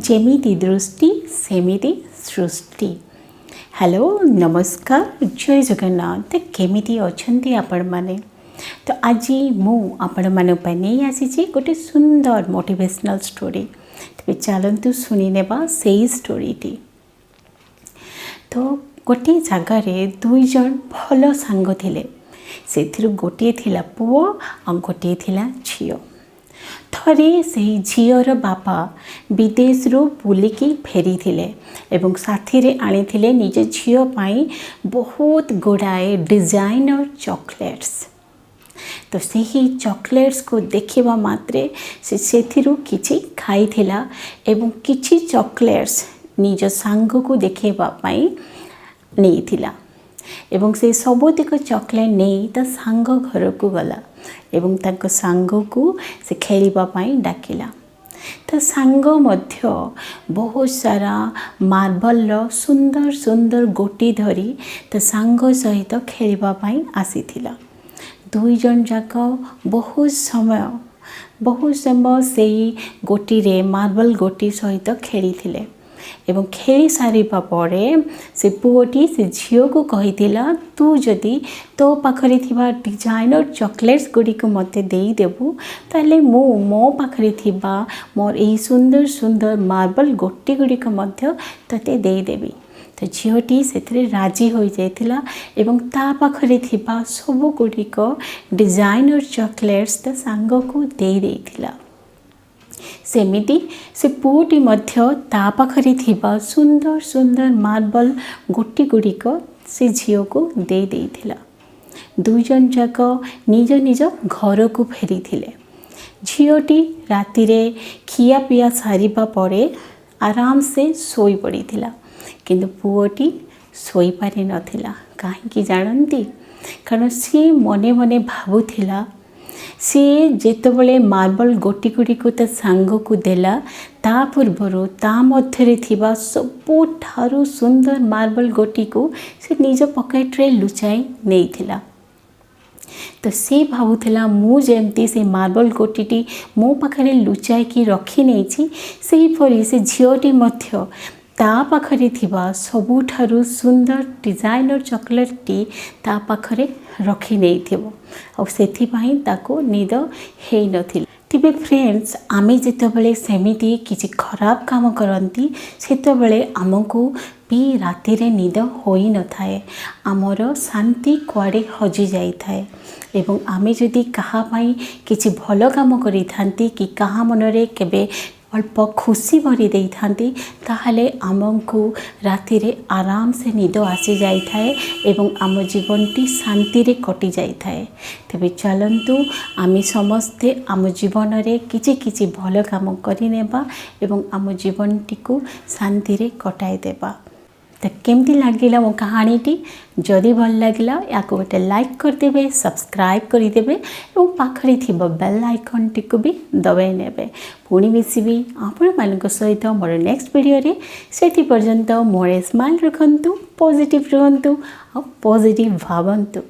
ଯେମିତି ଦୃଷ୍ଟି ସେମିତି ସୃଷ୍ଟି। ହ୍ୟାଲୋ, ନମସ୍କାର, ଜୟ ଜଗନ୍ନାଥ। କେମିତି ଅଛନ୍ତି ଆପଣମାନେ? ତ ଆଜି ମୁଁ ଆପଣମାନଙ୍କ ପାଇଁ ନେଇ ଆସିଛି ଗୋଟେ ସୁନ୍ଦର ମୋଟିଭେସନାଲ୍ ଷ୍ଟୋରି। ତେବେ ଚାଲନ୍ତୁ ଶୁଣିନେବା ସେଇ ଷ୍ଟୋରିଟି। ତ ଗୋଟିଏ ଜାଗାରେ ଦୁଇ ଜଣ ଭଲ ସାଙ୍ଗ ଥିଲେ। ସେଥିରୁ ଗୋଟିଏ ଥିଲା ପୁଅ ଆଉ ଗୋଟିଏ ଥିଲା ଝିଅ। ଥରେ ସେହି ଝିଅର ବାପା ବିଦେଶରୁ ବୁଲିକି ଫେରିଥିଲେ ଏବଂ ସାଥିରେ ଆଣିଥିଲେ ନିଜ ଝିଅ ପାଇଁ ବହୁତ ଗୁଡ଼ାଏ ଡିଜାଇନର ଚକୋଲେଟ୍ସ। ତ ସେହି ଚକୋଲେଟ୍ସକୁ ଦେଖିବା ମାତ୍ରେ ସେ ସେଥିରୁ କିଛି ଖାଇଥିଲା ଏବଂ କିଛି ଚକୋଲେଟ୍ସ ନିଜ ସାଙ୍ଗକୁ ଦେଖାଇବା ପାଇଁ ନେଇଥିଲା ଏବଂ ସେ ସବୁତିକ ଚକୋଲେଟ୍ ନେଇ ତା ସାଙ୍ଗ ଘରକୁ ଗଲା ଏବଂ ତାଙ୍କ ସାଙ୍ଗକୁ ସେ ଖେଳିବା ପାଇଁ ଡାକିଲା। ତା ସାଙ୍ଗ ମଧ୍ୟ ବହୁତ ସାରା ମାର୍ବଲର ସୁନ୍ଦର ସୁନ୍ଦର ଗୋଟି ଧରି ତା ସାଙ୍ଗ ସହିତ ଖେଳିବା ପାଇଁ ଆସିଥିଲା। ଦୁଇ ଜଣ ଯାକ ବହୁତ ସମୟ ସେଇ ଗୋଟିରେ, ମାର୍ବଲ ଗୋଟି ସହିତ ଖେଳିଥିଲେ ଏବଂ ଖେଳି ସାରିବା ପରେ ସେ ପୁଅଟି ସେ ଝିଅକୁ କହିଥିଲା, "ତୁ ଯଦି ତୋ ପାଖରେ ଥିବା ଡିଜାଇନର ଚକୋଲେଟ୍ସ ଗୁଡ଼ିକୁ ମୋତେ ଦେଇଦେବୁ, ତାହେଲେ ମୁଁ ମୋ ପାଖରେ ଥିବା ମୋର ଏହି ସୁନ୍ଦର ସୁନ୍ଦର ମାର୍ବଲ ଗୋଟି ଗୁଡ଼ିକ ମଧ୍ୟ ତୋତେ ଦେଇଦେବି।" ତ ଝିଅଟି ସେଥିରେ ରାଜି ହୋଇଯାଇଥିଲା ଏବଂ ତା ପାଖରେ ଥିବା ସବୁ ଗୁଡ଼ିକ ଡିଜାଇନର ଚକୋଲେଟ୍ସ ତା ସାଙ୍ଗକୁ ଦେଇ ଦେଇଥିଲା। ସେମିତି ସେ ପୁଅଟି ମଧ୍ୟ ତା ପାଖରେ ଥିବା ସୁନ୍ଦର ସୁନ୍ଦର ମାର୍ବଲ ଗୋଟି ଗୁଡ଼ିକ ସେ ଝିଅକୁ ଦେଇ ଦେଇଥିଲା। ଦୁଇ ଜଣ ଯାକ ନିଜ ନିଜ ଘରକୁ ଫେରିଥିଲେ। ଝିଅଟି ରାତିରେ ଖିଆପିଆ ସାରିବା ପରେ ଆରାମସେ ଶୋଇପଡ଼ିଥିଲା, କିନ୍ତୁ ପୁଅଟି ଶୋଇପାରିନଥିଲା। କାହିଁକି ଜାଣନ୍ତି? କାରଣ ସିଏ ମନେ ମନେ ଭାବୁଥିଲା, ସିଏ ଯେତେବେଳେ ମାର୍ବଲ ଗୋଟି ଗୁଡ଼ିକୁ ତା ସାଙ୍ଗକୁ ଦେଲା, ତା ପୂର୍ବରୁ ତା ମଧ୍ୟରେ ଥିବା ସବୁଠାରୁ ସୁନ୍ଦର ମାର୍ବଲ ଗୋଟିକୁ ସେ ନିଜ ପକେଟରେ ଲୁଚାଇ ନେଇଥିଲା। ତ ସେ ଭାବୁଥିଲା, ମୁଁ ଯେମିତି ସେ ମାର୍ବଲ ଗୋଟିଟି ମୋ ପାଖରେ ଲୁଚାଇକି ରଖିନେଇଛି, ସେହିପରି ସେ ଝିଅଟି ମଧ୍ୟ ତା ପାଖରେ ଥିବା ସବୁଠାରୁ ସୁନ୍ଦର ଡିଜାଇନର ଚକୋଲେଟ୍ଟି ତା ପାଖରେ ରଖିନେଇଥିବ ଆଉ ସେଥିପାଇଁ ତାକୁ ନିଦ ହେଇନଥିଲା। ତେବେ ଫ୍ରେଣ୍ଡସ୍, ଆମେ ଯେତେବେଳେ ସେମିତି କିଛି ଖରାପ କାମ କରନ୍ତି, ସେତେବେଳେ ଆମକୁ ବି ରାତିରେ ନିଦ ହୋଇନଥାଏ। ଆମର ଶାନ୍ତି କୁଆଡ଼େ ହଜି ଯାଇଥାଏ ଏବଂ ଆମେ ଯଦି କାହା ପାଇଁ କିଛି ଭଲ କାମ କରିଥାନ୍ତି କି କାହା ମନରେ କେବେ ଅଳ୍ପ ଖୁସି ଭରି ଦେଇଥାନ୍ତି, ତାହେଲେ ଆମକୁ ରାତିରେ ଆରାମସେ ନିଦ ଆସିଯାଇଥାଏ ଏବଂ ଆମ ଜୀବନଟି ଶାନ୍ତିରେ କଟିଯାଇଥାଏ। ତେବେ ଚାଲନ୍ତୁ, ଆମେ ସମସ୍ତେ ଆମ ଜୀବନରେ କିଛି କିଛି ଭଲ କାମ କରିନେବା ଏବଂ ଆମ ଜୀବନଟିକୁ ଶାନ୍ତିରେ କଟାଇ ଦେବା। ତ କେମିତି ଲାଗିଲା ମୋ କାହାଣୀଟି? ଯଦି ଭଲ ଲାଗିଲା, ୟାକୁ ଗୋଟେ ଲାଇକ୍ କରିଦେବେ, ସବସ୍କ୍ରାଇବ୍ କରିଦେବେ ଏବଂ ପାଖରେ ଥିବା ବେଲ୍ ଆଇକନ୍ଟିକୁ ବି ଦବାଇ ନେବେ। ପୁଣି ମିଶିବି ଆପଣମାନଙ୍କ ସହିତ ମୋର ନେକ୍ସଟ ଭିଡ଼ିଓରେ। ସେଥି ପର୍ଯ୍ୟନ୍ତ ମୋର ସ୍ମାଇଲ୍ ରଖନ୍ତୁ, ପଜିଟିଭ୍ ରୁହନ୍ତୁ ଆଉ ପଜିଟିଭ୍ ଭାବନ୍ତୁ।